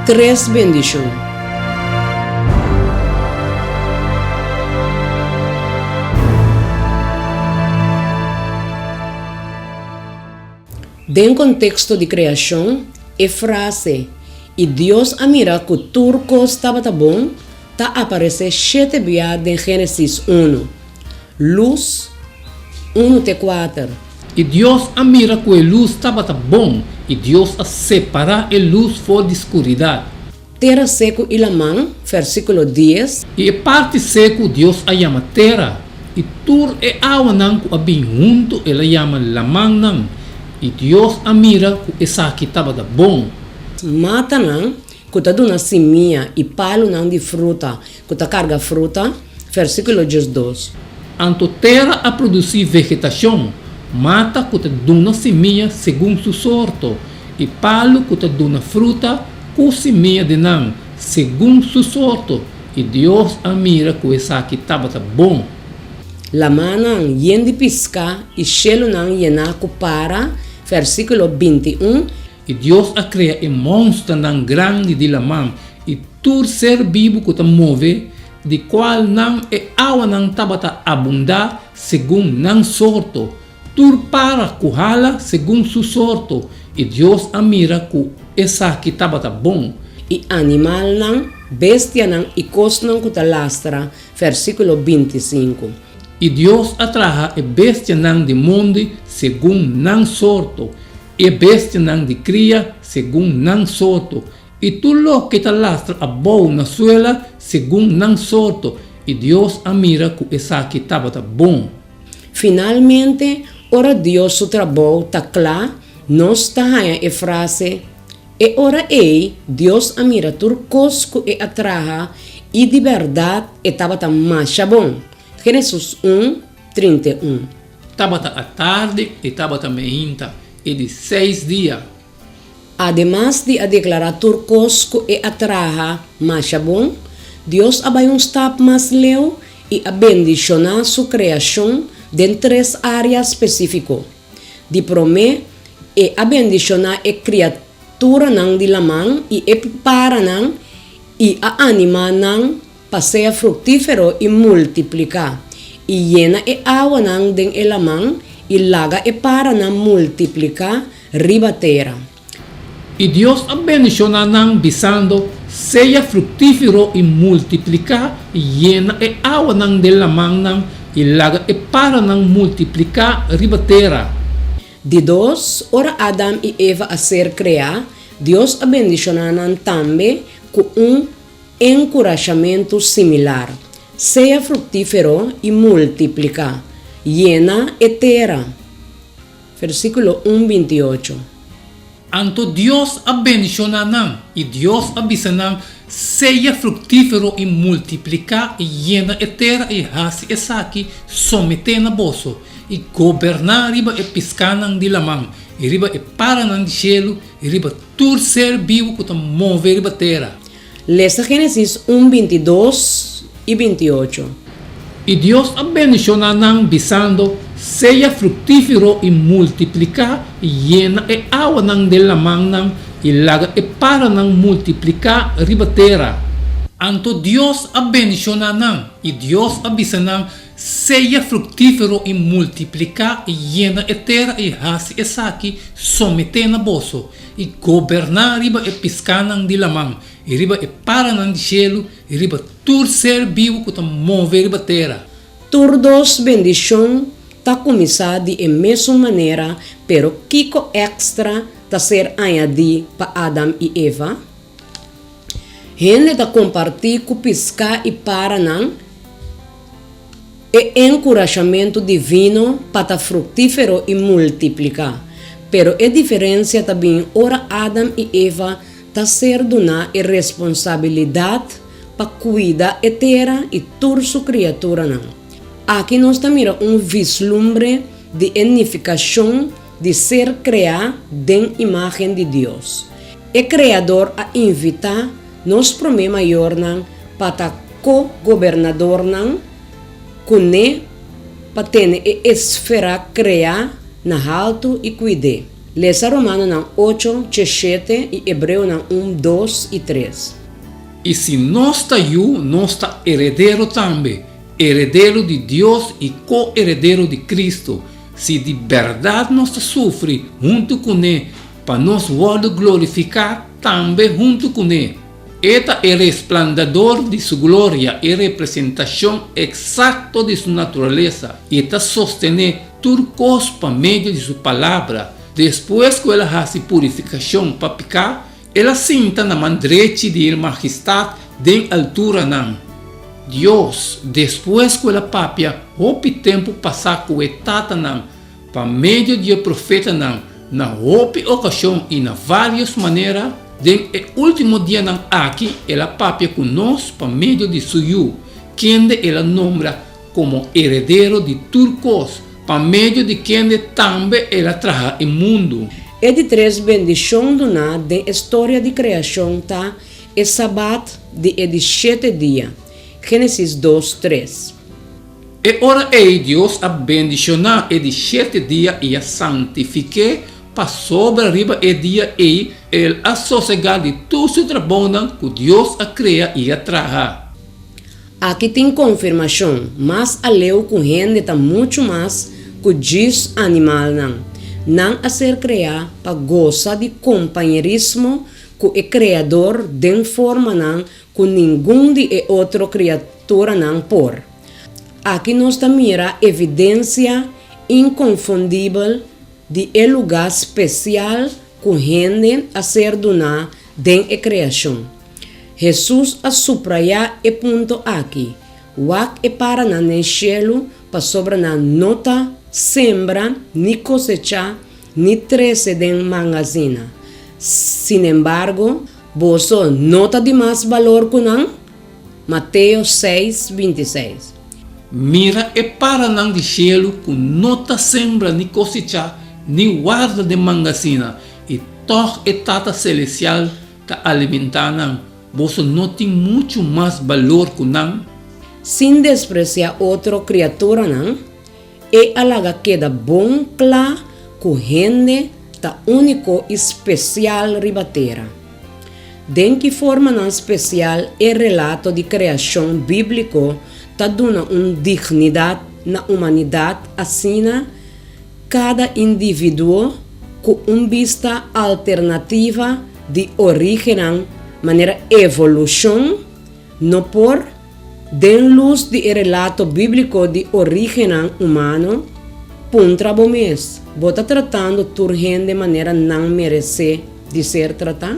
Tres bendishon. Den konteksto di kreashon, e frase I Dios a mira ku tur kos tabata bon ta aparesé shete bia den Génesis unu, Lus unu te kuater. I Dios a mira ku e lus tabata bon, i Dios a separá e lus for di skuridat. Tera seku i laman, versíkulo dies. I e parti seku Dios a yama tera, i tur e awanan ku a bin huntu el a yama lamannan, i Dios a mira ku esaki tabata bon. Matanan ku ta duna simia i palunan di fruta ku ta karga fruta, versíkulo diesdos. Anto tera a produsí vegetashon, mata ku ta duna simia segun su sorto, i palu ku ta duna fruta ku simia den nan, segun su sorto, i Dios a mira ku esaki tabata bon. Lamannan yen di piská i shelunan yená ku para, versíkulo 21. I Dios a krea e mònsternan grandi di laman i tur ser bibu ku ta move, di kualnan e awanan tabata abundá segun nan sorto, tur para ku hala segun su sorto, i Dios a mira ku esaki tabata bon. I animalnan, bestianan i kosnan ku ta lastra, versíkulo 25. I Dios a traha e bestianan di mondi segun nan sorto, E bestianan di kria segun nan sorto, i tur loke ta lastra abou na suela segun nan sorto, i Dios a mira ku esaki tabata bon. Finalmente, ora Dios su trabou ta kla, nos ta haña e frase, E ora ei Dios a mira tur kos ku e a traha i di bèrdat e tabata masha bon. Génesis un, 31. Tabata atardi i tabata meinta, e di seis dia. Ademas di a deklará tur kos ku e a traha masha bon, Dios a bai un stap mas leu i a bendishoná su kreashon den tres área spesífiko. Di promé, e a bendishoná e kriaturanan di laman i e paranan i a animá nan Pa sea fruktífero i multipliká, i yena e awanan den e laman i laga e paranan multipliká riba tera. I Dios a bendishoná nan, bisando, Sea fruktífero i multipliká, i yena e awanan den lamannan i laga e paranan multipliká riba tera. Di dos, ora Adam i Eva a ser kreá, Dios a bendishoná nan tambe ku un Enkurashamentu similar, Sea fruktífero i multipliká, yena e tera. Versíkulo un, 28. Anto Dios a bendishoná nan, i Dios a bisa nan, Sea fruktífero i multipliká i yena e tera i hasi esaki someté na boso, i goberná riba e piskánan di laman, i riba e paranan di shelu, i riba tur ser bibu ku ta move riba tera. Lesa Génesis un, 22 i 28. I Dios a bendishoná nan, bisando, Sea fruktífero i multipliká, i yena e awanan den lamannan, i laga e paranan multipliká riba tera. Anto Dios a bendishoná nan, i Dios a bisa nan, Sea fruktífero i multipliká, i yena e tera i hasi esaki someté na boso, i goberná riba e piskánan di laman, i riba e paranan di shelu, i riba tur ser bibu ku ta move riba tera. Tur dos bendishon ta kuminsá di e mesun manera, pero kiko èkstra ta ser añadí pa Adam i Eva? Hende ta kompartí ku piská i paranan e enkurashamentu divino pa ta fruktífero i multipliká. Pero e diferensia ta bin ora Adam i Eva ta ser duná e responsabilidat pa kuida e tera i tur su kriaturanan. Aki nos ta mira un vislumbre di e nifikashon di ser kreá den imágen di Dios. E Kreador a invitá nos promé mayornan pa ta ko-gobernadornan kuné pa tene e esfera kreá na haltu i kuid'é. Lesa Romanonan ocho, 17 i Hebreonan un, dos i tres. I si nos ta yu, nos ta heredero tambe, heredero di Dios i ko-heredero di Cristo, si di bèrdat nos ta sufri huntu kuné pa nos wòrdu glorifiká tambe huntu kuné. E ta e resplandador di su gloria, e representashon eksakto di su naturalesa, i e ta sostené tur kos pa medio di su palabra. Despues ku el a hasi purifikashon pa piká, el a sinta na man drechi di e Mahistat den alturanan. Dios, despues ku el a papia hopi tempu pasá ku e tatanan pa medio di e profetanan na hopi okashon i na vários manera, den e último dianan aki el a papia ku nos pa medio di su Yu, kende el a nombra komo heredero di tur kos, pa medio di kende tambe el a traha e mundu. E di tres bendishon duná den e storia di kreashon ta e Sabat di e di shete dia, Génesis dos, tres. E ora ei Dios a bendishoná e di shete dia i a santifik'é, pasobra riba e dia ei el a sosegá di tur su trabounan ku Dios a krea i a traha. Aki tin konfirmashon mas aleu ku hende ta muchu mas ku djis animalnan. Nan a ser kreá pa gosa di kompañerismo ku e Kreador den formanan ku ningun di e otro kriaturanan por. Aki nos ta mira evidensia inkonfundibel di e lugá spesial ku hende a ser duná den e kreashon. Hesus a suprayá e punto aki, Wak e paranan den shelu pasobra nan no ta sembra ni kosechá ni trese den mangazina. Sinembargo, boso no ta di mas balor ku nan? Mateo seis, 26. Mira e paranan di shelu ku no ta sembra ni kosechá ni warda den mangasina, i tòg e Tata Selestial ta alimentá nan. Boso no tin muchu mas balor ku nan? Sin despresiá otro kriaturanan, e a laga keda bon kla ku hende ta úniko i spesial riba tera. Den ki formanan spesial e relato di kreashon bíbliko ta duna un dignidat na humanidat asina kada individuo ku un bista alternativa di orígennan manera evolushon no por Den lus di e relato bíbliko di orígennan humano, puntra bo mes, Bo ta tratando tur hende manera nan meresé di ser tratá?